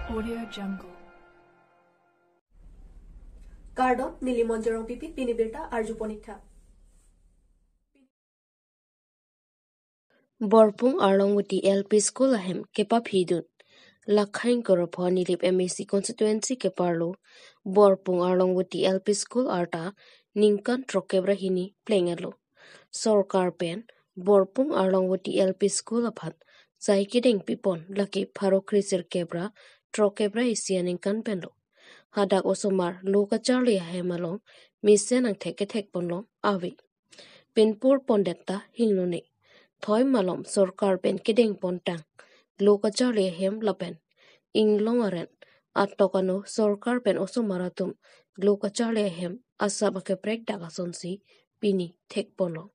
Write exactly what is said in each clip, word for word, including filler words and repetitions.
Audio Jungle. Kardom, neli Monjorong Pipi, pini birta arjupon-iktha. Borpung Arlongvoti L P School ahem kepaphidun. Lakhain Korapho Nilip M A C constituency keparlo Borpung Arlongvoti L P School arta ningkan throkkep ra hini pleng-etlo. Sorkar pen Borpung Arlongvoti L P School aphan sai kedeng pipon lake pharo kre sirkep ra throkkep ra isi aningkan penlo. Hadak osomar lo kacharli ahem along mesen angthek kethekponlong ave. Pinpur pondet ta hingnone. Thoi malom sorkar pen kedeng pontang lo kacharli ahem lapen inglong aren atok ano sorkar pen osomar atum lo kacharli ahem asap akeprek dak asonsi pini thekponlong.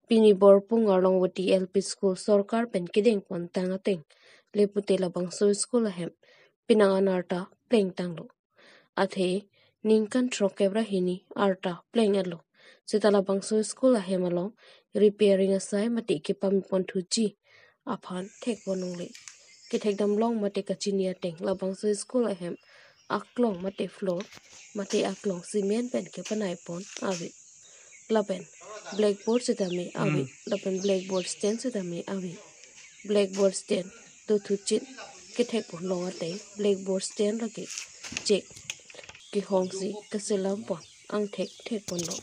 Pini Borpung Arlongvoti L P School sorkar pen kedeng pontang ateng le pute labangso school ahem penang an arta plengtanglo. Athe ningkan throkkep ra hini arta pleng-etlo. Seta labangso school ahem along repairing asai mate kepame ponthuji aphan thekpon longle. Kethekdamlong mate kachini ateng labangso school ahem aklong mate floor mate aklong cement pen kepanaipon ave. Lapen blackboard sitame ave. Hmm. Lapen blackboard stand sitame ave. Blackboard stand dothuchit kethekponlong ateng blackboard stand lake chek kehongsi kaselampon angthek thekponlong.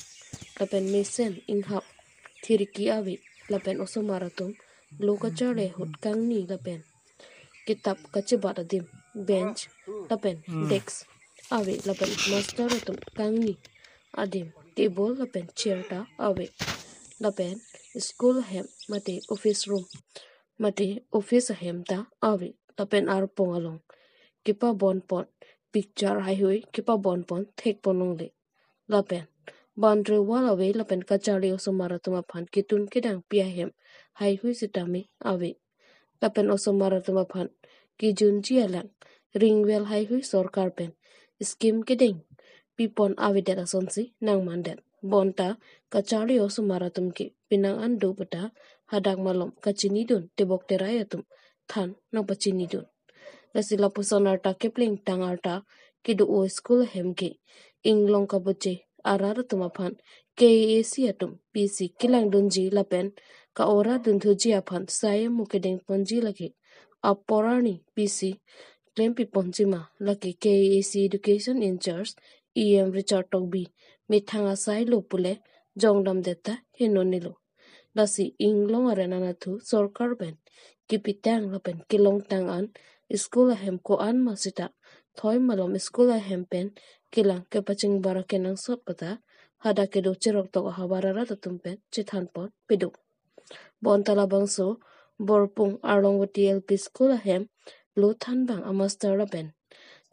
Lapen mesen inghap thirki ave. Lapen osomar atum lo kacharli ahut kangni lapen kitap kachebat adim bench lapen, hmm, desk ave. Lapen master atum kangni adim table lapen chair ta ave. Lapen school ahem mate office room mate office ahem ta ave. Lapen arpong along kepabonpon picture haihui kepabonpon thekponlongle. Lapen boundary wall ave lapen kacharli osomar atum aphan ketun kedang pi ahem haihui sitame ave. Lapen osomar atum aphan kejunji alang ring well haihui sorkar pen scheme kedeng pipon avedet asonsi nangmandet. Bonta kacharli osomar atum ke penang an do puta hadak malom kachinidun tebok terai atum than nangpachinidun. Lasi lapuson arta keplengtang arta kedo-o school ahem ke inglong kaboche arat atum aphan K A A C atum pisi kelangdunji lapen ka-ora dunthuji aphan sai amo kedengponji lake apor arni pisi klempiponji ma lake K A A C education in charge E M Richard Tokbi methang asai lo pule jongdamdet ta hingnonelo. Lasi inglong aren anatthu sorkar pen kepitang lapen kelongtang an school ahem ko-an ma seta thoi malom school ahem pen kelang kepachingbar akenangsot puta hadak kedo cheroktok ahavar arat atum pen chethanpon pedo. Bonta labangso Borpung Arlongvoti L P School ahem lo thanbang amaster lapen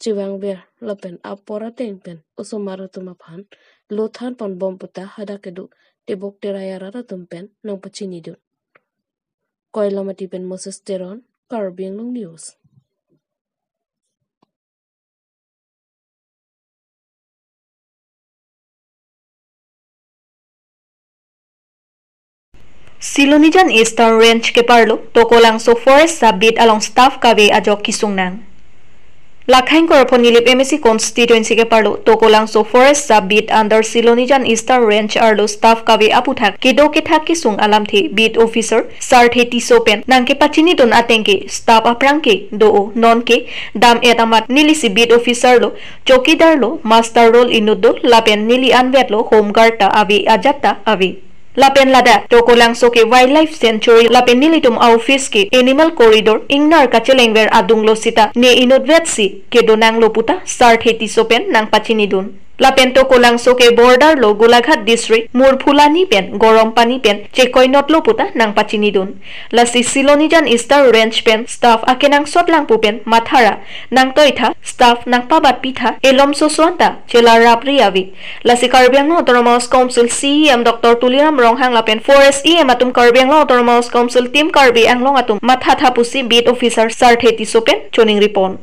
chevangver lapen apor ateng pen osomar atum aphan lo thanponbom puta hadak kedo tebok terai arat atum pen nangpachinidun. Koilamati pen Moses Teron, Karbi Anglong News. Silonijan Eastern Range keparlo Tokolangso Forest Sub Beat along staff kave ajok kesung nang. Lakhain Korapho Nilip M A C constituency keparlo Tokolangso Forest Sub Beat under Silonijan Eastern Range arlo staff kave aputhak kedo kethak kesung alamthe beat officer Sarthe Tisso pen nangkepachinidun ateng ke staff aphrang ke do-o, non ke dam-et amat nelisi beat officer lo, chowkidar lo, master roll inut do lapen neli anvet lo home guard ta ave ajat ta ave. Lapen ladak Tokolangso ke Wildlife Sanctuary lapen nelitum a-office ke Animal Corridor ingnar kachelengver adung lo seta ne inutvetsi kedo nanglo puta Sarthe Tisso pen nangpachinidun. Lapen Tokolangso ke border lo Golaghat District, Murphulani pen Gorompani pen chekoinot lo puta nangpachinidun. Lasi Silonijan Eastern Range pen staff akenangsot lang pu pen mathara nangtoitha, staff nangpabatpitha, elom soso anta chelarapri ave. Lasi Karbi Anglong Autonomous Council C E M Doctor Tuliram Ronghang lapen Forest E M atum Karbi Anglong Autonomous Council Team Karbi Anglong atum mathatha pusi beat officer Sarthe Tisso pen choningripon.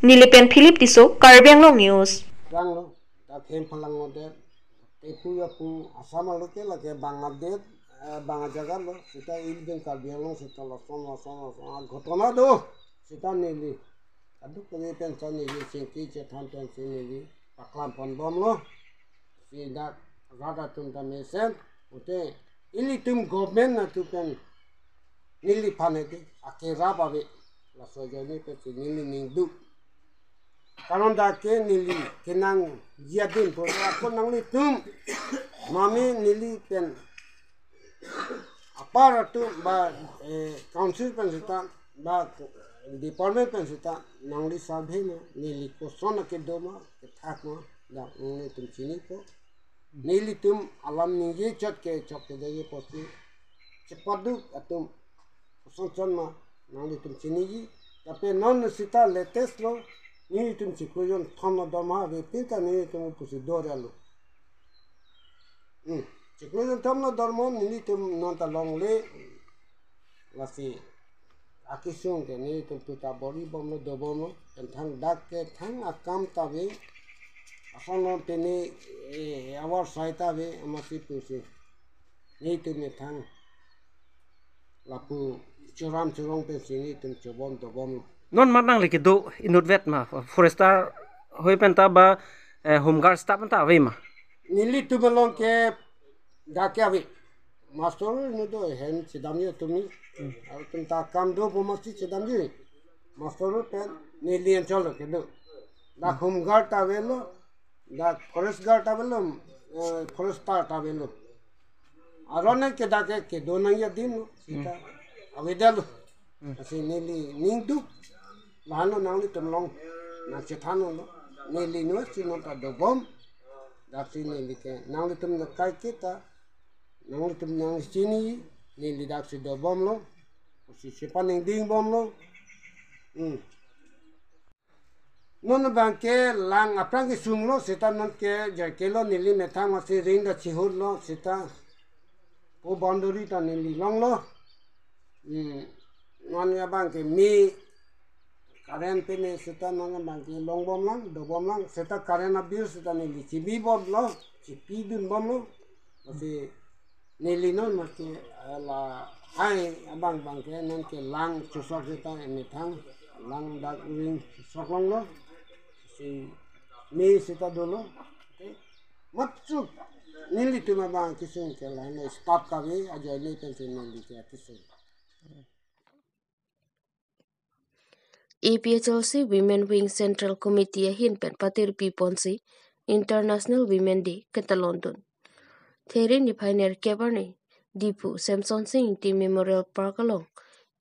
Nilip pen Philip Tisso, Karbi Anglong News. Banglo, ta them phalang ngodet, tepu yapu Assam alote lake bang adet, eh, bang ajaga lo, seta il den Karbi Anglong seta lason, lason, lason, a ghotona do, seta neli Kadokave pen ta neli chingki chethan pensi neli paklam ponbomlo. Si dak rat atum ta mesen, pute ilitum government atum pen neliphan edi akerap ave. Laso ajoine pensi neli ning duk. Karon dak ke neli kenangji adim pura ako nanglitum mame neli pen apar atum ba, eh, council pen seta ba department pen seta nangli survey ma, neli koson akedo ma, kethak ma, dak nanglitum chinipo. Nelitum alam ningje chot ke chok ke dagi posi chepaduk atum koson chon ma nanglitum chiniji. Tapi non seta latest lo, nelitum chiklo jonthom lo dorma ave, pinta nelitum pusi dor-elo. Hmm. Chiklo jonthom lo dorma nelitum non ta longle. Lasi akesung ke nelitum puta bor-i bomlo, dobomlo. Pen thang dak ke thang akam ta ave. Asonlo pene, eh, awar sai ta ave, amatsi pusi nelitum ne thang lapu choram chorong pensi nelitum chobom dobomlo. Non mat nangli kedo inutvet ma, forester hoi pen ta ba, eh, home guard staff pen ta ave ma? Nelitum along ke dak ke ave. Master nu do hem chedamji atum ni. Atum ta kam do pu masi chedamji. Master pen neli anchot lo kedo. Dak home guard ta avelo. Dak forest guard ta avelo. Eh, forester ta avelo. Aron ke dak ke kedo nangji adim lo. Seta avedetlo. Hmm. Lasi neli ning duk. Lahenlo nanglitum along nangchethanlo. Neli nu si non ta dobom. Daksi neli ke nanglitum nangkai kita. Nanglitum nangchini, neli daksi dobomlo. Si chepaningding bomlo. Hmm. Non abang ke lang aphrang kesunglo, seta non ke jai kelo neli methang masi ring ta chihutlo, seta pu boundary ta neli longlo. Hmm. Non abang ke me current pene seta non abang ke longbomlang, dobomlang, seta current abill seta neli chibibomlo, chipidunbomlo. Lasi neli non masi, eh, lahai abang abang ke non ke lang chosok seta emethang lang dak ring chosok longlo. Si me seta dolo. Okay. Matsu nelitum abang kesung ke lahenlo, staff ta ave, ajoine pensi neli ke kesung. A P H L C Women Wing Central Committee ahin pen patirpi ponsi International Women Day ketalondun. There niphai nerkep arni Diphu Semson Sing Ingti Memorial Park along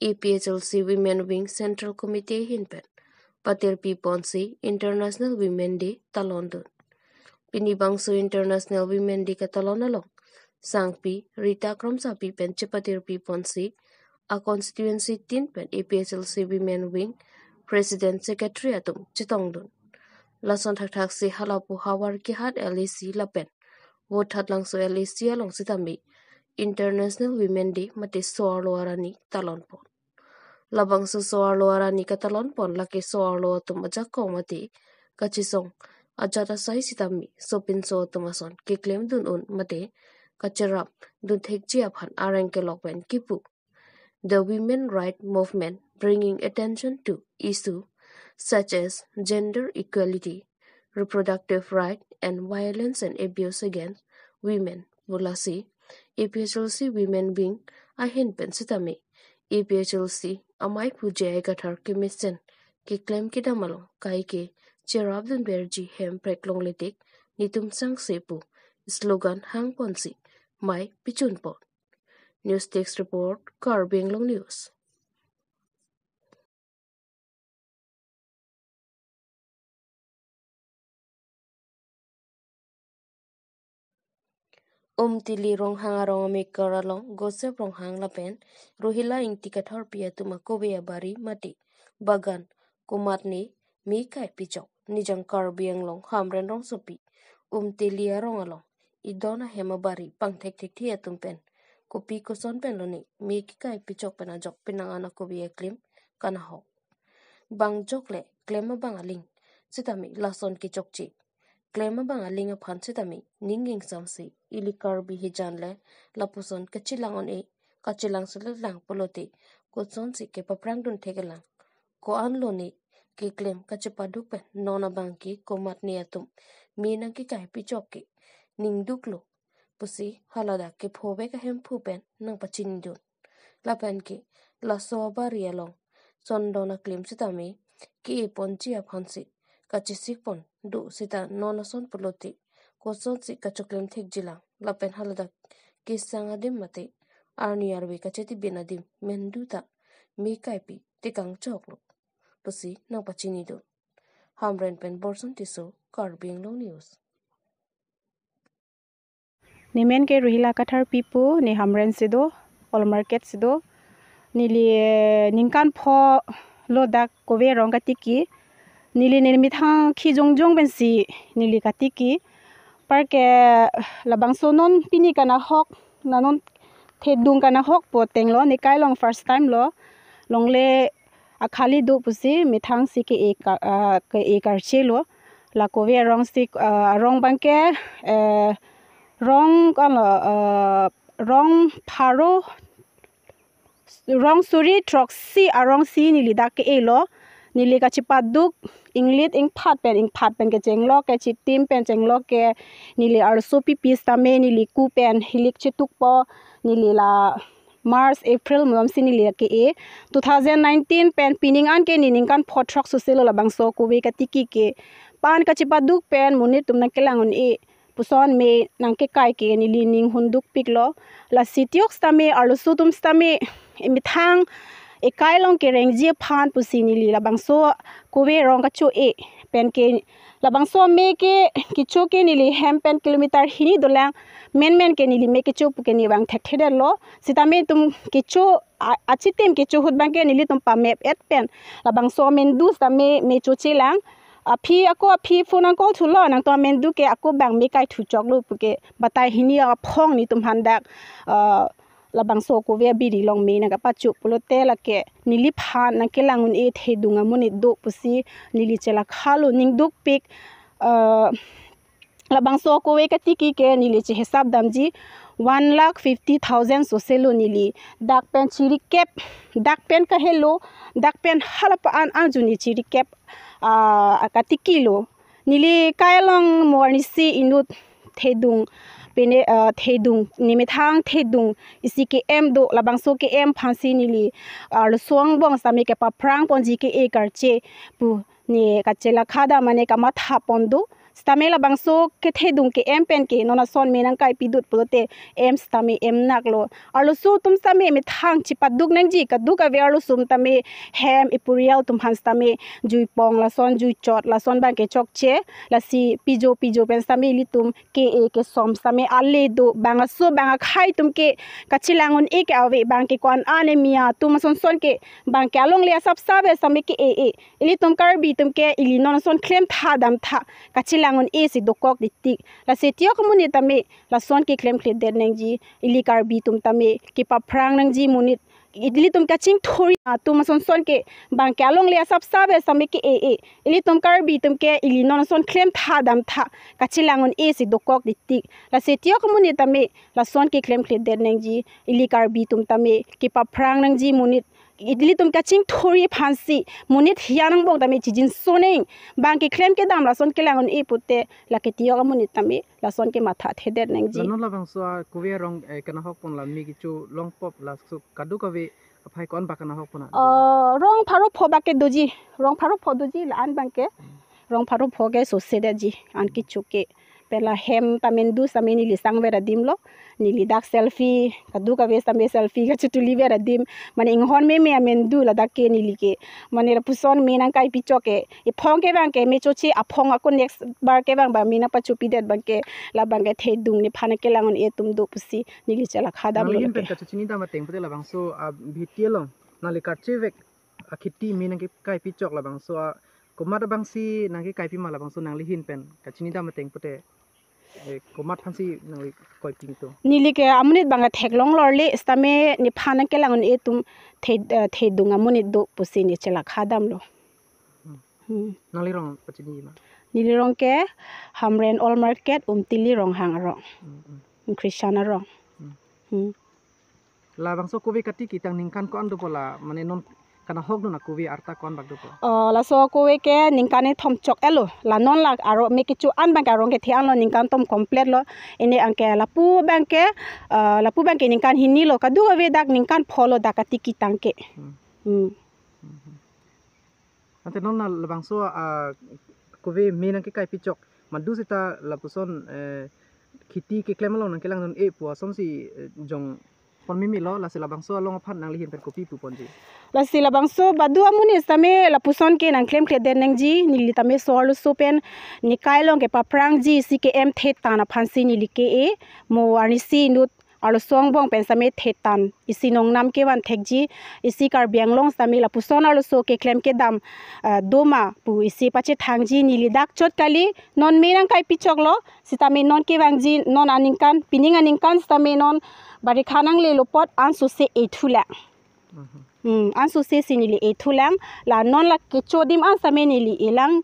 A P H L C Women Wing Central Committee ahin pen patirpi ponsi International Women Day talondun. Pini bangso International Women Day ketalon along sangpi Rita Kramsapi pen chepatirpi ponsi a constituency tin pen A P H L C Women Wing President Secretary atum chetongdun. Lason thakthak si halapu Howraghat L A C lapen Voithalangso L A C along sitame International Women Day mate so-arlo arni talonpon. Labangso so-arlo arni ketalonpon lake so-arlo atum ajakong mate kachesong ajat asai sitame sopinso atum ason keklemdun un mate kacherapdun thekji aphan areng kelok pen kipu. The women right movement bringing attention to issue such as gender equality, reproductive right and violence and abuse against women pu lasi A P H L C Women Wing ahin pen sitame A P H L C amei pu J I Kathar kemesen keklem kedam along kaike cherapdunverji hemprek longletik netum sangse pu slogan hangponsi mei pichunpon. News Desk Report, Karbi Anglong News. Umtili Ronghang arong amekar along Joseph Ronghang lapen Rohila Ingti Kathorpi atum akove abari mate bagan komatne me kai pichok Nijang Karbi Anglong Hamren rongsopi Umtili arong along idon ahem abari pangthekthekthe atum pen kopi koson pen lone me kekai pichok pen ajok penang an akove aklim kanahok. Bang jok le klem abang aling sitame lason kechokche. Klem abang aling aphan sitame ning ingsamsi ili Karbi hijan le lapuson kachelang un-e, kachelang selet lang pulote kosonsi kepaprangdun thek-elang. Ko-an lone keklem kachepaduk pen non abang ke komatne atum me nangkekai pichok ke ningduklo pusi haladak kephovek ahemphu pen nangpachinidun. Lapen ke laso abari along sondon aklim sitame ke-e ponji aphansi kachesik pon do sita non ason pulote kosonsi kachoklem thekjilang lapen haladak kesang adim mate arni arve kachetibin adim mendu ta me kaipi tekang choklo pusi nangpachinidun. Hamren pen Borson Tisso, Karbi Anglong News. Nemen ke Ruhila Katharpi pu, ne Hamren si do, Old Market si do. Neli, eh, ningkan pho lo dak kove arong katiki. Neli ne methang khi jongjong pensi neli katiki. Par ke labangso non pini kanahok, na non thedung kanahok pu ateng lo, ne kai along first time lo. Longle akhali do pusi methang si ke-e ka, ah, ke-e karche lo. La kove arong si, ah, arong abang ke, eh, rong kan lo, ah, rong pharo, rong suri throksi arong si neli dak ke-e lo. Neli kachepaduk inglit ingphat pen, ingphat pen kechenglo ke, chitim pen chenglo ke, neli arloso pipi sitame neli ku pen hilik chetukpo, neli la March, April malom si neli ke-e. Two thousand nineteen pen pining an ke ne ningkan pho throk sose lo labangso kove katiki ke. Pan kachepaduk pen monit atum nangkelang un-e puson me nangkekai ke neli ning hunduk piklo. Lasi tiok sitame, arloso atum sitame, emethang ekai along kerengji aphan pusi neli labangso kove arong kacho-e pen ke, labangso me ke kecho ke neli hem pen kilometer hini dolang, menmen ke neli me kecho pu ke ne vang thekthedetlo. Sitame itum kecho a-, achitim kecho ahut abang ke nelitum pamep et pen labangso amendu sitame me chochelang. Aphi ako aphi phone nang call thulo, nangtum amendu ke ako abang me kaithu choklo pu ke batai hini aphong netum aphan dak, ah, labangso kove abiri along me nangkapacho pulote lake neliphan nangkelang un-e thedung amonit do pusi neli chelakhalo, ningdukpik, ah, labangso kove katiki ke neli chehisap damji one lakh fifty thousand sose lo neli. Dak pen chirikep, dak pen kahelo, dak pen hala pa-an an juni chirikep, ah, katiki lo. Neli kai along mo arnisi inut thedung, pene, ah, thedung, ne methang thedung isi ke-em do, labangso ke-em aphansi neli, ah, arloso angbong sitame kepaphrang ponji ke-e karche pu ne kachelakha dam mane kamatha pon do. Sitame labangso kethedung ke-em pen ke non ason me nangkaipidut pulote em sitame em naklo. Arloso atum sitame methang chepaduk nangji, kadokave arloso atum tame hem epurial atum aphan sitame juipong lason juichot lason abang ke chokche, lasi pijo pijo pen sitame ilitum ke-e kesom sitame ale do, bang aso bang akhai atum ke kachelang un-e ke ave, bang ke ko-an an emiya atum ason son ke bang ke alongle asap save sitame ke-e-e. Ilitum Karbi atum ke ili non ason klemtha damtha kachelang un-e si dokok ditik. Lasi tiok amonit tame lason ke klemkledet nangji, ili Karbi atum tame kepaphrang nangji monit. Ilitum kachingthur atum ason son ke bang ke alongle asap save sitame ke-e-e. Ilitum Karbi atum ke ili non ason klemtha damtha kachelang un-e si dokok ditik. Lasi tiok amonit tame lason ke klemkledet nangji, ili Karbi atum tame kepaphrang nangji monit. Ilitum kachingthur aphansi monit hiya angbong tame chijinso nang. Bang keklem kedam lason kelang un-e pute lake tiok amonit tame lason ke matha thedet nangji. La non labangso a kove arong, eh, kanahok pon la me kecho longpop, laso kadokave aphai ko-an bak kanahok pon a? Oh, rong pharo pho bak ke doji, rong pharo pho doji la-an abang ke. Rong pharo pho ke sose detji an kecho ke. Pen la hem ta mendu sitame neli sangver adim lo. Neli dak selfie, kadokave sitame selfie kachetuliver adim. Mane inghon meme amendu ladak ke neli ke. Mane lapuson me nangkaipi chok ke. Ephong ke abang ke me choche, aphong ako next bar ke abang ba me nangpachopidet abang ke. La abang ke thedung nephan kelang un-e atum do pusi neli chelakha dam lo. Nangli ahin pen ke kachechini dam ateng pute labangso a B T L along nangli karchevek akheti me nangkekaipi chok labangso a komat abangsi nangkekaipi ma labangso nangli ahin pen kachini dam ateng pute, eh, komat aphansi nangli koipi to? Neli ke amonit abang theklong lorle sitame nephan nangkelang un-e atum the, eh, thedung amonit do pusi ne chelakha dam lo. Hmm. Hmm. Nangli rong pachini ma? Neli rong ke Hamren Old Market, Umtili Ronghang arong. Hmm, hmm. Christian arong. Hmm. Hmm. Labangso kove katiki tang ningkan ko-an dopo la, mane non Nahok dun akove arta ko-an bak dopo? Oh, laso akove ke ningkan kethom chok-et lo. La non la aro me kecho-an abang ke arong kethe-an lo, ningkan kethom complete lo. Pini anke lapu abang ke, eh, lapu abang ke ningkan hini lo. Kadokave dak ningkan pho lo dak katiki tangte. Hmm. Hmm. Ante non labangso, ah, akove me nangkekai pi chok, madu seta lapuson, eh, kheti keklem along nangkelang dun-e pu asonsi, eh, jong pon mimi lo, lasi labangso along aphan nangli ahin pen kopi pu ponji? Lasi labangso badu amonit sitame lapuson ke nangklemkledet nangji, neli tame so-arloso pen nekai along kepaphrangji, isi ke em thetang aphansi neli ke-e, mo arnisi inut arloso angbong pen sitame thetang, isi nongnam kevan thekji, isi Karbi Anglong sitame lapuson arloso keklem kedam, eh, doma pu isi pachethangji, neli dak chot kali, non me nangkai pi chok lo, sitame non kevangji, non aningkan, pining aningkan sitame non barikha nanglelo apot ansose ethulang. Mhm. Hmm, ansose si neli ethulang, la non la kecho adim an sitame neli elang,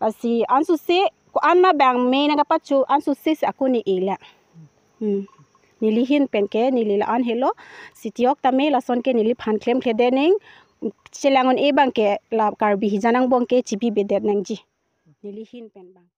ah, si ansose ko-an ma abang me nangkapacho ansose si ako ne elang. Hmm. Neli ahin pen ke, neli la-an helo, siti ok tame lason ke neliphan klemkledet nang, chelang un-e abang ke la Karbi hijan angbong ke chibibedet nangji. Neli ahin pen abang.